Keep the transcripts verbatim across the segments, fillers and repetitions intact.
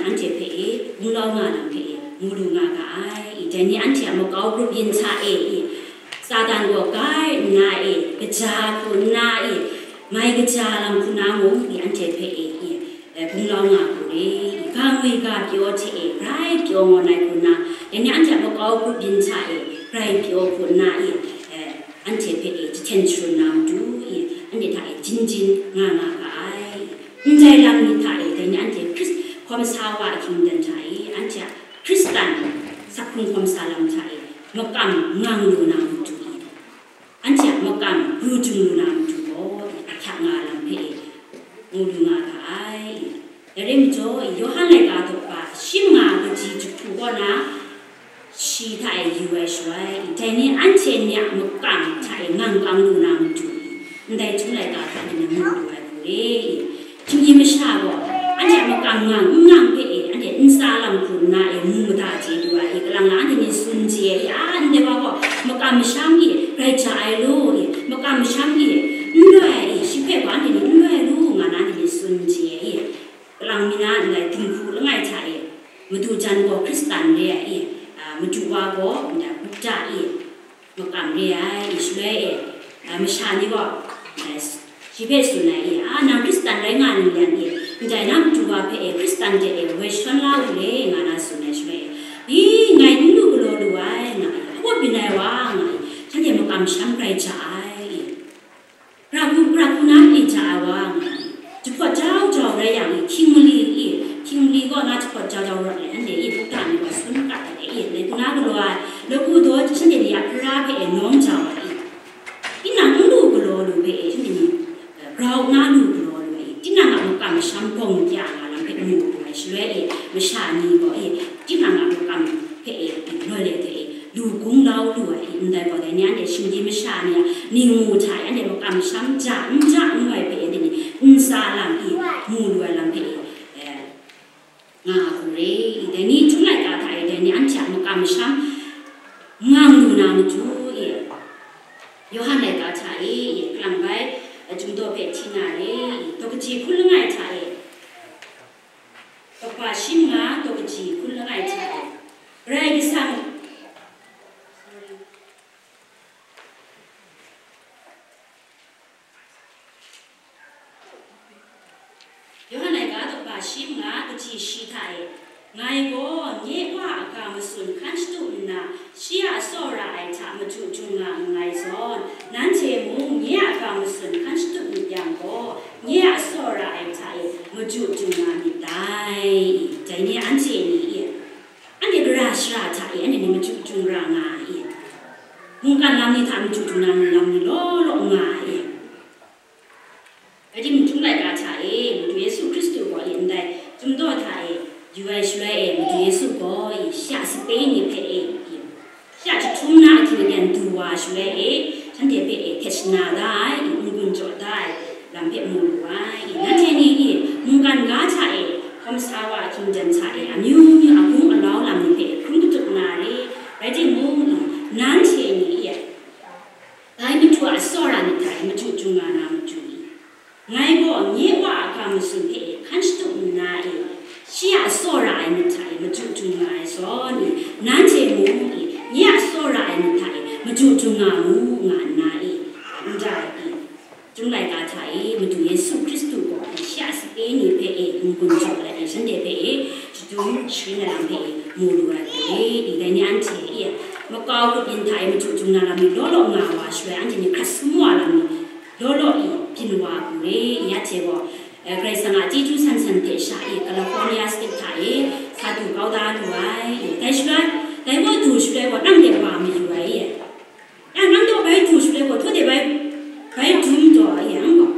anhte hpe e, gunglau nga lam hpe e, mu lu nga ga ai. I, dai ni anhte a makau grup yin hta e, i, Satan gaw ga ai nna e, kaja hku nna e, mai kaja lam hku na mung, i, anhte hpe e, i, e, gunglau nga hku re, i, ga ngwi ga pyaw hte e, grai pyaw ngawn ai hku na, dai ni anhte a makau grup yin hta e, grai pyaw hku nna e, e, anhte hpe e jahten sharun na matu, i, anhte hta e jin jin nga nga ga ai. Ndai lam ni hta e, dai ni anhte Hkris-, hkawm sa wa ahkying dan hta e, anhte a Hkristan sak hkrung hkawm sa lam hta e, makam ngang lu na matu i, anhte a makam ru jung lu na matu gaw, i, ahkyak nga lam hpe e, mu lu nga ga ai. Dai rai majaw, i, Yawhan laika daw pa shi manga kaji jahku kaw na, shi hta e yu ai shaloi, dai ni anhte ni a makam hta e ngang kang lu na matu i, ndai Chyum laika hta ni mu lu ai hku re i, shinggyim masha gaw, anhte a makam ngang n ngang hpe e, anhte ntsa lam hku nna e mu mada chye lu ai i, kalang la anhte ni tsun chye ai i, a, ndai wa gaw makam masham i, grai ja ai law i, makam masham i, n loi ai i, shi hpe gaw anhte ni n loi lu nga na anhte ni tsun chye ai i, kalang mi na ndai dinghku langai hta e, madu jan gaw Hkristan re ai i, a, madu wa gaw ndai Buddha i, makam re ai i, shaloi e, a, masha ni gaw, ndai shi hpe tsun ai i, a, nang Hkristan rai nga ninglen i, ndai na madu wa hpe e Hkristan de e woi shawn la u le, nga na tsun ai shaloi e, i, ngai n lu galaw lu ai, nga ai, hpa byin ai wa, nga ai, shanhte makam sham grai ja ai i, Pra hku, pra hku na mali ja ai wa nga ai. Jahpawt jau jau rai yang i, hkying mali i, hkying mali kaw na jahpawt jau jau rawt ai, anhte i, Buddha ni gaw sun kat ai e, dai hku na galaw ai, lagu daw shanhte ni a hpara hpe e nawng jau ai i. Tinang n lu galaw lu hpe e, shanhte ni, eh, grau na lu galaw lu ai i. Tinang a makam masham bawng kya nga lam hpe mu lu ai, shaloi e, masha ni gaw e, tinang a makam hpe e, loi le hte e, lu gunglau lu ai i, ndai gaw dai ni anhte shinggyim masha ni a ning mu hta e, anhte makam masham ja n ja n loi hpe e, dai ni ntsa lam i mu lu ai lam hpe e, eh, nga hku re i, dai ni Chyum laika hta e, dai ni anhte a makam masham ngang lu na matu i, Yawhan laika hta e, i, kalang bai, eh, Chyum daw hpe hti na re i, daw kaji hkun langai hta e, Kaba shi manga daw kaji hkun langai hta e, Karai Kasang, Yawhan laika daw kaba shi manga kaji shi hta e, ngai gaw nye Wa a ga matsun hkan shatup nna, shi a tsawra ai hta madu jung nga nngai zawn, nanhte mung nye a ga matsun hkan shatup myit yang gaw, nye a tsawra ai hta e madu jung nga myit dai. Dai ni anhte ni e, anhte gara shara hta e anhte ni madu jung ra nga ai e, mungkan lam ni hta madu jung na lam ni law law nga ai e. Rai timung, Chyum laika hta e, Madu Yesu Hkristu gaw e ndai Chyum daw hta e yu ai shaloi e, Madu Yesu gaw e shi a sape ni hpe e, shi a jahtum na ahkying aten du wa shaloi e, shanhte hpe e htet shana da ai, n-gun jaw da ai lam hpe mu lu ai. Nanhte ni e mungkan ga hta e hkawm sa wa ahkying jan hta e, amyu myu a hpung alau lam ni hpe hkrum katup na re, rai timung, nanhte ni e, dai Madu a tsawra myit hta e madu jung nga na matu i, ngai gaw nye Wa a ga matsun hpe e hkan shatup nna e, shi a tsawra ai myit hta e madu jung nga ai zawn e, nanhte mung e nye a tsawra ai myit hta e madu jung nga mu, nga nna e, ndai e, Chyum laika hta e Madu Yesu Hkristu gaw e shi a sape ni hpe e n-gun jaw ai e, shanhte hpe e shadum sharin ai lam hpe e mu lu ai hku re i, dai ni anhte e makau grup yin hta e madu jung na lam ni law law nga wa shaloi, anhte ni hkrat sum wa lam ni law law e byin wa hku re i, ya hte gaw, eh, Karai Kasang a chyeju san san hte sha e California State hta e sa du kau da lu ai. Dai shaloi, dai gaw du shaloi gaw, nang de wa mayu ai e. Ya, nang gaw bai du shaloi gaw, htaw de bai, bai dum taw a yang gaw,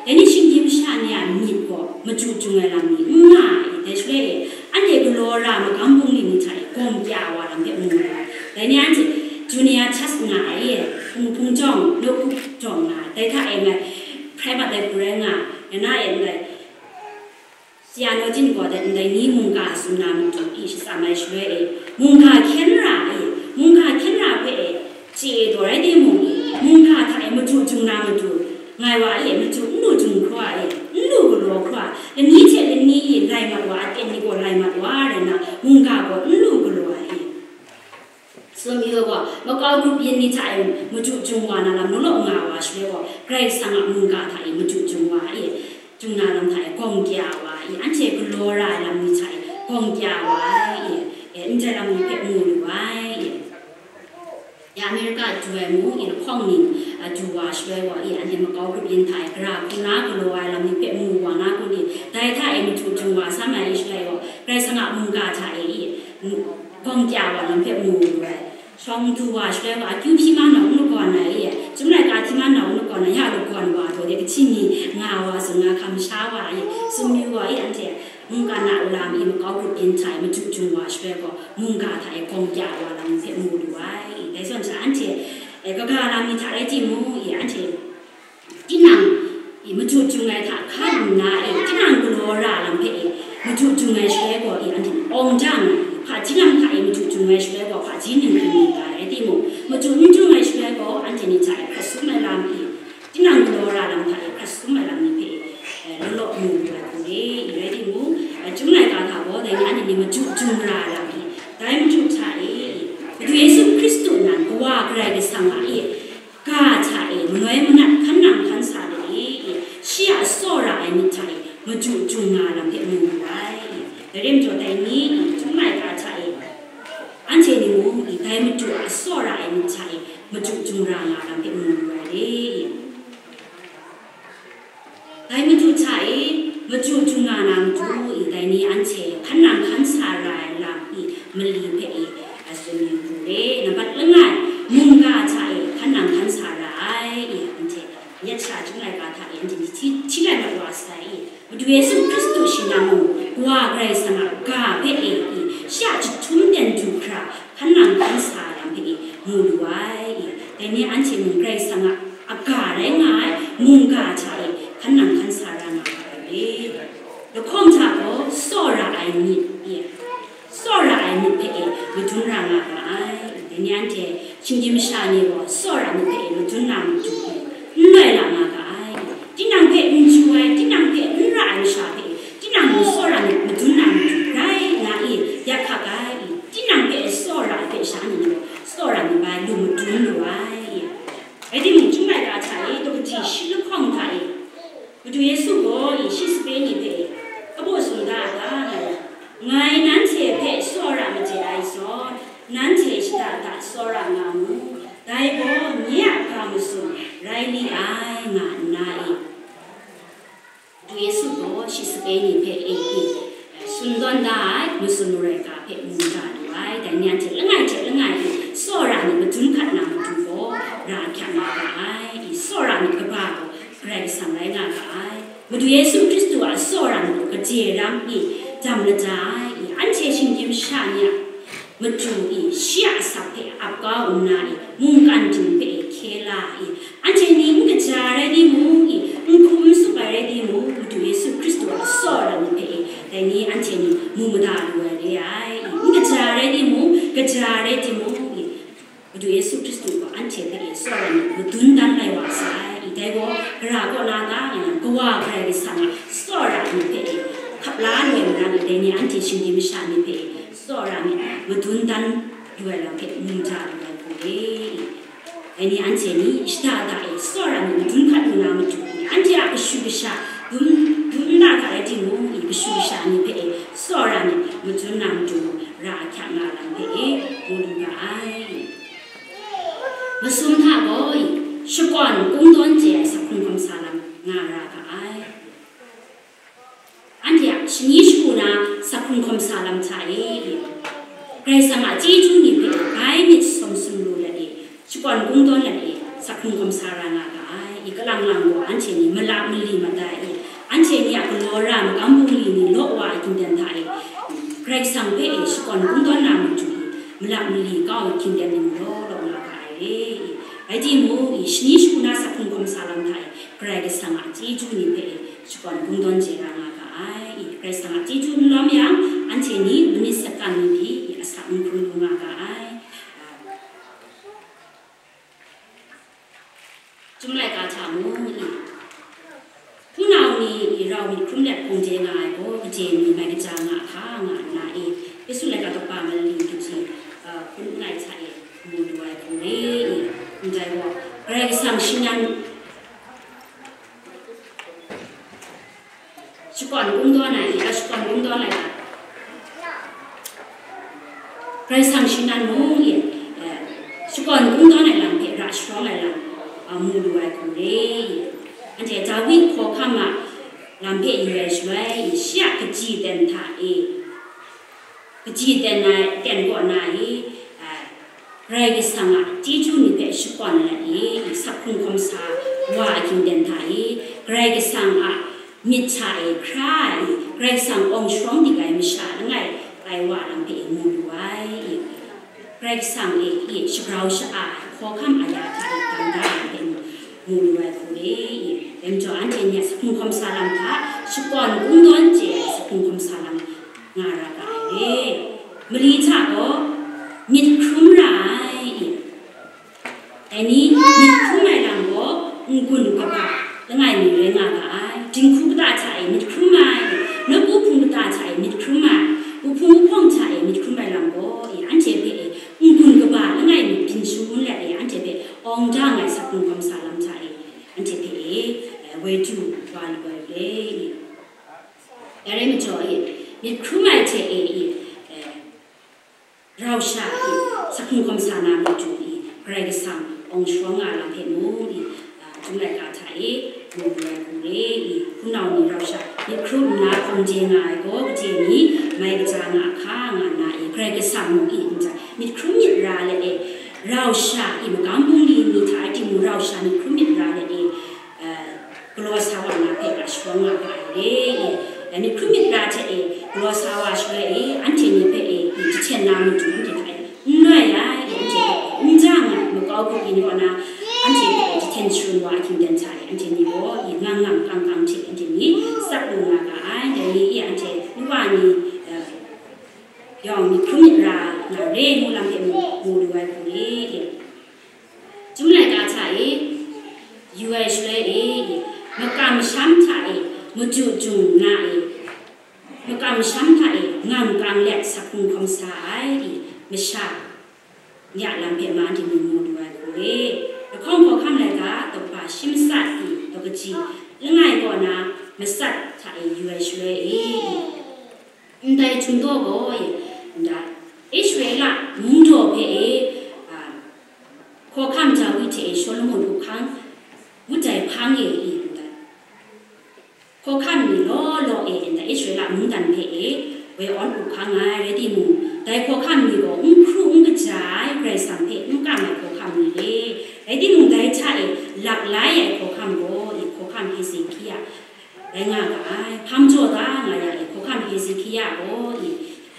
dai ni shinggyim masha ni a myit gaw madu jung ai lam ni n nga ai. Dai shaloi e, anhte galaw ra magam bungli ni hta e gawm kya wa lam hpe mu ai. Dai ni anhte junior church nga ai e, hpung hpung jawng, nawku jawng nga ai. Dai hta e ngai hprai mat ai hku rai nga ai, ya na e ndai Siya naw jin gaw dat ndai ni mungga tsun na matu i shatsam ai shaloi e, mungga hkyen ra e, mungga hkyen ra hpe e, chye e taw rai timung e, mungga hta e madu jung na matu, ngai wa e madu n lu jung hkra e, n lu galaw hkra, lani hte lani e lai mat wa, aten ni gaw lai mat wa, mungga gaw n lu galaw ai. Tsun yu gaw, makau grup yin ni hta e machyu chyum wa na lam law law nga wa shaloi gaw, Karai Kasang a mungga hta e machyu chyum wa e, chyum na lam hta e gawng kya wa e, anhte galaw ra ai lam ni hta e gawng kya wa e, e, ndai lam ni hpe mu lu ai e. Ya America du ai mung, i lahkawng ning, a, du wa shaloi gaw, i anhte makau grup yin hta e gara hku na galaw ai lam ni hpe mu wa na kun e, dai hta e machyu chyum wa sam ai shaloi gaw, Karai Kasang a mungga hta e, i, mu-, gawng kya wa lam hpe mu lu ai. Shawng du wa shaloi gaw, akyu hpyi ma nawng n lagawn ai, i, chyum laika hti ma nawng n lagawn ai, ya lagawn wa taw de, kahti ni nga wa, zun nga hkam sha wa, i, tsun yu gaw, i, anhte mungkan a lam i makau grup yin hta e machyu chyum wa shaloi gaw, mungga hta e gawng kya wa lam hpe mu lu ai. Dai zawn sha anhte, e, kaga lam ni hta rai timung, i anhte tinang, i, machyu chyum ai hta hkan nna, e, tinang galaw ra lam hpe, e, machyu chyum ai shaloi gaw, i anhte awng jang ai, hpaji lam hta e machyu chyum ai shaloi gaw, hpaji ning hkring ning ga rai timung, machyu n chyum ai shaloi gaw, anhte ni hta e hkrat sum ai lam, i, tinang galaw ra lam hta e hkrat sum ai lam ni hpe, e, law law mu lu ai hku re, i rai timung, e, chyum laika hta gaw, dai ni anhte ni machyu chyum ra ai lam ni, dai machyu hta e, Madu Yesu Hkristu nan Kawa Karai Kasang a e, ga hta e, manoi manat hkan nang hkan sa let e, e, shi a tsawra ai myit hta e, machyu chyum nga lam hpe mu lu ai. Dai rai majaw, dai ni, e, chyum laika hta e, anhte ni mung, i, dai Madu a tsawra ai myit hta e, machyu chyum ra nga lam hpe mu lu ai re. Dai Madu hta e, machyu chyum nga na matu, i, dai ni anhte hkan nang hkan sa ra ai lam, i, mali hpe, i, a tsun yu lu re. Nambat langai, mungga hta e, hkan nang hkan sa ra ai, i, anhte, nyet sha chyum laika hta e, anhte ni hti, hti lai mat wa sai, i, Madu Yesu Hkristu shi na mung, Kawa Karai Kasang a ga hpe e, i, shi a jahtum ten du hkra, hkan nang hkan sa ai lam hpe e mu lu ai. Dai ni anhte mung Karai Kasang a aga rai nga ai mungga hta e hkan nang hkan sa ra nga ga ai re. Lahkawng hta gaw tsawra ai myit e, tsawra ai myit hpe e madun ra nga ga ai. Dai ni anhte shinggyim masha ni gaw tsawra myit hpe e madun na matu e n loi la nga ga ai. Tinang hpe n chyu ai, tinang hpe n ra ai masha hpe e tinang mung tsawra myit madun na matu rai na e yak hkak ai. Tinang hpe tsawra ai hpe sha ni gaw tsawra myit bai lu madun lu ai. Rai timung, chyum laika hta e, daw kaji shi lahkawng hta e, Madu Yesu gaw i shi sape ni hpe, "Kabaw sumda a ta?" nga yang, "Ngai nanhte hpe tsawra made ai zawn, nanhte shada da tsawra nga mu, dai gaw nye a ga masum rai li ai," nga nna e, Madu Yesu gaw shi sape ni hpe e, e, tsun tawn da ai matsun marai ga hpe mu da lu ai. Dai ni anhte langai hte langai e tsawra myit madun hkat na matu gaw ra ahkyak nga ga ai. I tsawra myit kaba gaw Karai Kasang rai nga ga ai. Madu Yesu Hkristu a tsawra myit gaw gade ram e dam lada ai. I anhte shinggyim masha ni a matu e shi a asak hpe ap kau nna e, mungkan ting hpe e hkye la e, anhte ni n kaja rai timung e, n hkum n tsup ai rai timung, Madu Yesu Hkristu a tsawra myit hpe e, dai ni anhte ni mu mada lu ai re ai. N kaja rai timung, kaja rai timung e, Madu Yesu Hkristu gaw anhte hpe e tsawra myit madun dan lai wa sai. I dai gaw, gara kaw na ta nga yang, Kawa Karai Kasang a tsawra myit hpe e hkap la lu ai marang e, dai ni anhte shinggyim masha ni hpe e tsawra myit madun dan lu ai lam hpe mu ja lu ai hku e. Dai ni anhte ni shada da e tsawra myit madun hkat lu na matu, anhte a kashu kasha dum, dum na hta rai timung, i kashu kasha ni hpe e tsawra myit madun na matu, ra ahkyak nga lam hpe e mu lu ga ai. Masum hta gaw, i shakawn kungdawn chye ai sak hkrung hkawm sa lam nga ra ga ai. Anhte a shani shagu na sak hkrung hkawm sa lam hta e, Karai Kasang a chyeju ni hpe bai myit sawm sumru let e, shakawn kungdawn let e, sak hkrung hkawm sa ra nga ga ai. I kalang lang gaw anhte ni malap mali mat ai, i anhte ni a galaw ra magam bungli ni law wa ai hkying ten hta e, Karai Kasang hpe e shakawn kungdawn na matu, i malap mali kau ai hkying ten ni law law nga ga ai re. I rai timung, i shani shagu na sak hkrung hkawm sa lam hta e, Karai Kasang a chyeju ni hpe e shakawn kungdawn chye ra nga ga ai. I Karai Kasang a chyeju n lawm yang, anhte ni manit sakan ni pyi i asak n hkrum lu nga ga ai. Chyum laika hta mung i, hpunau ni i rau myit hkrum let hpung de nga ai gaw, kaje ni mai kaja nga hka nga nna e, Shang shi nan shakawn kungdawn ai, ya shakawn kungdawn ai, Karai Kasang shi nan mung e, eh, shakawn kungdawn ai lam hpe ra sharawng ai lam, a, mu lu ai hku re. Anhte Dawi hkawhkam a lam hpe yu ai shaloi, shi a kaji ten hta e, kaji ten ai ten kaw na e, a, Karai Kasang a chyeju ni hpe shakawn let e, sa hkrung hkawm sa wa a hkying ten hta e, Karai Kasang a myit hta e hkra ai, Karai Kasang awng sharawng dik ai masha langai tai wa lam hpe mu lu ai, Karai Kasang e, e shagrau sha-a ai hkawhkam aya hta e dan da ai hpe mu, mu lu ai hku re. Dai majaw, anhte ni a sa hkrung hkawm sa lam hta, shakawn kungdawn chye ai sa hkrung hkawm sa lam nga ra ga ai re. Mali hta gaw myit hkrum ra ai. Dai ni myit hkrum ai lam gaw n-gun kaba langai mi rai nga ga ai. Dinghku kata hta e myit hkrum ai, nawku hpung kata hta e myit hkrum ai, wuhpung wuhpawng hta e myit hkrum ai lam gaw, e, anhte hpe e n-gun kaba langai mi byin shangun let e, anhte hpe awng dang ai sa hkrung hkawm sa lam hta e, anhte hpe e, e, woi du wa lu ai re. Dai rai majaw e, myit hkrum ai hte e, e, e, rau sha e, sa hkrung hkawm sa na matu e, Karai Kasang awng sharawng nga lam hpe mung e, a, Chyum laika hta e, mu lu ai hku re e, hpunau ni rau sha myit hkrum nna hpawng de nga ai gaw, gade ni mai kaja nga a hka nga na e, Karai Kasang mung e, nta myit hkrum myit ra let e, rau sha e, magam bungli ni hta e timung rau sha myit hkrum myit ra let e, a, galaw sa wa na hpe ga sharawng nga ga ai re. E, myit hkrum myit ra hte e, galaw sa wa shaloi e, anhte ni hpe e, jahten na matu anhte hpe n loi ai, e, anhte hpe n ja nga ai makau grup yin kaw na, anhte hpe e jahten sharun wa ahkying dan hta e, anhte ni gaw e, ngang ngang kang kang hte anhte ni tsap lu nga ga ai. Dai ni e, anhte nu wa ni, e, yawng myit hkrum myit ra nga re ngu lam hpe mu, mu lu ai hku re. E, Chyum laika hta e, yu ai shaloi e, makam masham hta e, maju jung na e, makam masham hta e, ngang kang let sa hkrung hkawm sa ai, e, masha ni a lam hpe ma dinghpring mu lu ai hku re. Lahkawng hkawhkam laika, tawkpa shi matsat e, daw kaji langai kaw na matsat hta e, yu ai shaloi e, Ndai Chyum daw gaw, e, nda, Israela mungdaw hpe e, a, hkawhkam Dawi hte e Shawlumon up hkang ngut ai hpang e, e, nda, hkawhkam ni law law e, nda, Israela mungdan hpe e woi awn up hkang ai, rai timung, dai hkawhkam ni gaw n hkru n kaja ai, Karai Kasang hpe n kam ai hkawhkam ni re. Rai timung, dai hta e laklai ai hkawhkam gaw, e, hkawhkam Hezekia rai nga ga ai. Hpang jaw da nga yang e, hkawhkam Hezekia gaw, e,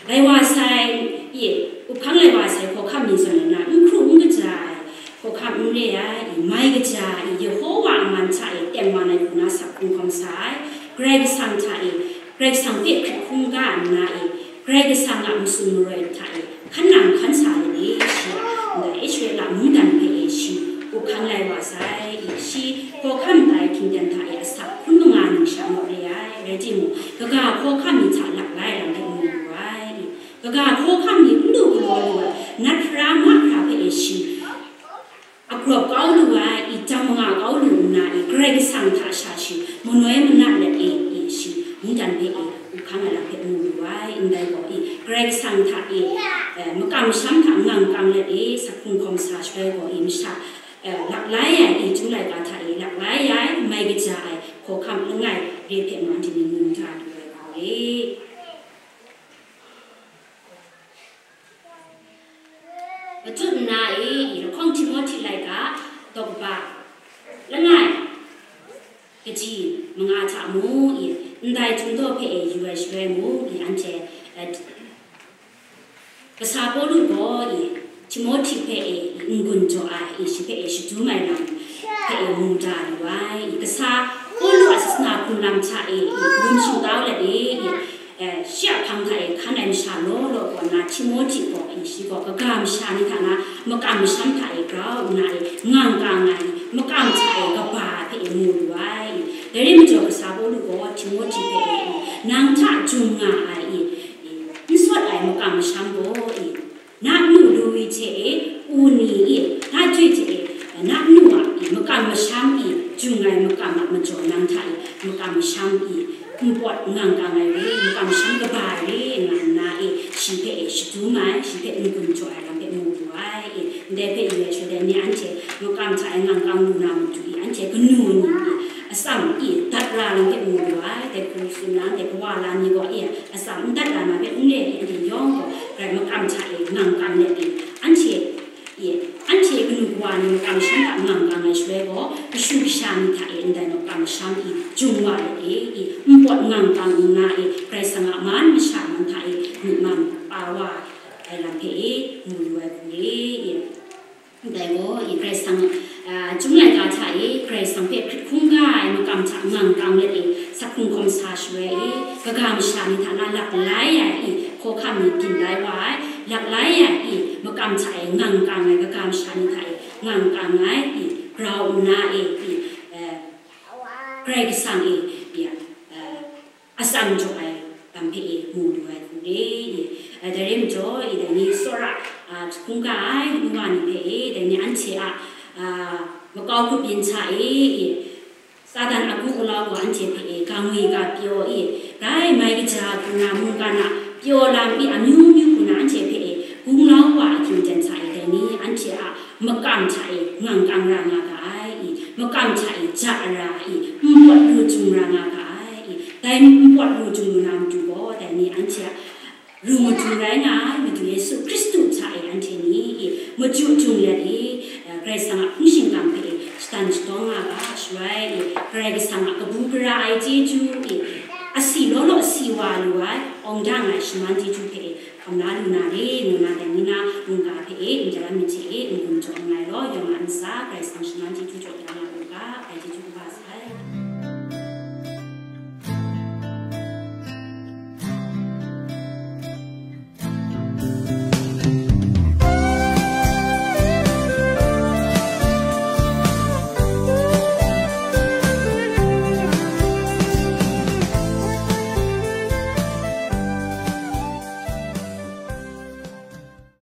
lai wa sai, e, up hkang lai wa sai hkawhkam ni zawn na, n hkru n kaja ai, hkawhkam n re ai, e, mai kaja ai, e, Yehova a man hta e tengman ai hku na sa hkrung hkawm sa ai, Karai Kasang hta e, Karai Kasang hpe hkrit hkungga nna e, Karai Kasang a matsun maroi hta e, hkan nang hkan sa let e, shi a, ndai Israela mungdan hpe e shi up hkang lai wa sai, e, shi hkawhkam tai hkying dan hta e asak hkun manga ning sha naw re ai, rai timung, kaga hkawhkam ni hta laklai lam hpe mu lu ai, e, kaga hkawhkam ni n lu galaw lu ai, nat hpara ma hpara hpe e shi a grawp kau lu ai, i jam manga kau lu nna, i Karai Kasang hta sha shi manoi manat let e, i shi mungdan hpe e, up hkang ai lam hpe mu lu ai, ndai gaw i Karai Kasang hta e, eh, makam masham hta ngang kang let e, sa hkrung hkawm sa shaloi gaw i masha, eh, laklai ai, i Chyum laika hta e laklai ai, mai kaja ai, hkawhkam langai re hpe ma dinghpring mu da lu ai hku e. Matut nna e, i lahkawng Timohti laika, daw kaba langai kaji manga hta mung i, ndai Chyum daw hpe e yu ai shaloi mung i, anhte, eh, kasa Pawlu gaw i, Timohti hpe e i n-gun jaw ai i, shi hpe e shadum ai lam hpe e mu da lu ai. I, kasa Pawlu a sasana hkum lam hta e i, karum shingtau let e i, eh, shi a hpang hta e hkan ai masha law law kaw na Timohti gaw, i, shi gaw kaga masha ni hta na makam masham hta e grau nna e ngang kang ai, makam hta e kaba ai hpe e mu lu ai. Dai rai majaw, kasa Pawlu gaw Timohti hpe e, nang hta jung nga ai i, i, n sawt ai makam masham gaw i, na nu Lowi hte e, Uni i, na joi hte e, na nu a i, makam sham i, npawt ngang kang ai re, makam sham kaba ai re nga nna e, shi hpe e shadum ai, shi hpe n-gun jaw ai lam hpe mu lu ai e, ndai hpe yu ai shaloi dai ni anhte makam hta e ngang kang lu na matu i, anhte kanu ni i, atsam i, dat ra lam hpe mu lu ai, dai hku tsun na, dai kawa la ni gaw e, atsam n dat ra na hpe n re ai, anhte yawng gaw, grai makam hta e ngang kang let i, anhte e, anhte kanu kawa ni makam sham hta ngang kang ai shaloi gaw, kashu kasha ni hta e ndai makam sham i jung wa let e, i npawt ngang kang nna e, Karai Kasang a man masha man hta e myi man pa wa ai lam hpe e mu lu ai hku re, i ndai gaw, i Karai Kasang, a, Chyum laika hta e Karai Kasang hpe hkrit hkungga ai makam hta ngang kang let e, sak hkrung hkawm sa shaloi e, kaga masha ni hta na lap lai ai i, hkawhkam ni byin lai wa ai, lap lai ai i, makam hta e ngang kang ai kaga masha ni hta e ngang kang ai i, grau nna e i, eh, Karai Kasang e i, eh, atsam jaw ai lam hpe e mu lu ai hku re i, eh, dai re majaw i, dai ni tsawra, ah, hkungga ai nu wa ni hpe e, dai ni anhte a, ah, makau grup yin hta e i, Satan a gu galaw gaw anhte hpe e, ga ngwi ga pyaw i, rai mai kaja hku na mungkan a pyaw lam i, amyu myu hku na anhte hpe e, gunglau wa a hkying ten hta e, dai ni anhte a makam hta e, ngang kang ra nga ga ai i, makam hta e, ja ra i, npawt lu jung ra nga ga ai i, dai npawt lu jung lu na matu gaw, dai ni anhte a ru matu rai nga ai, Madu Yesu Hkristu hta e anhte ni i, machyu jung let i, eh, Karai Kasang a hpung shingkang hpe e, shatan shatawng nga ga, shaloi i, Karai Kasang a kabu gara ai chyeju i, asi law law si wa lu ai, awng dang ai shaman chyeju hpe e, hkam la lu na re, ngu na dai ni na mungga hpe e, n-, jaram myit hte e, n-gun jaw nngai law, yawng a ntsa, Karai Kasang shaman chyeju jaw da nga lu ga, ai chyeju